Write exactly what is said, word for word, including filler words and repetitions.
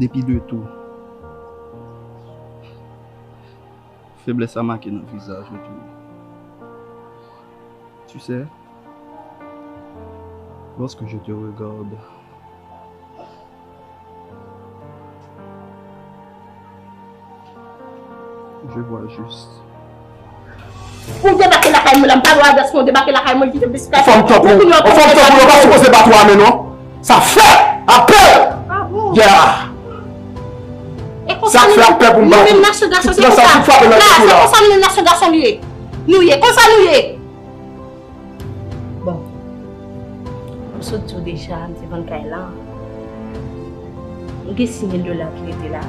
Depi de tou, feblès la make nan vizaj ou tou. Tu sais, lorsque je te regarde, je vois juste. Ou debake lakay mwen la, m pa gen adrès mwen, ou debake lakay mwen, kite m plis. Yon fanm tankou, yon fanm tankou nou pa sipoze bat ou a men non. Sa fèt apèl. Ah bon? Yeah. E konsa sa nou, fè apèl pou m bat ou. Menm nasyon gason, se konsa. Tout sa ki frape nan tèt ou la. Se konsa nou menm nasyon gason nou ye. Nou ye, konsa nou ye. Bon. M sot di w deja, m te vann kay la. M gen sis mil dola ki rete la.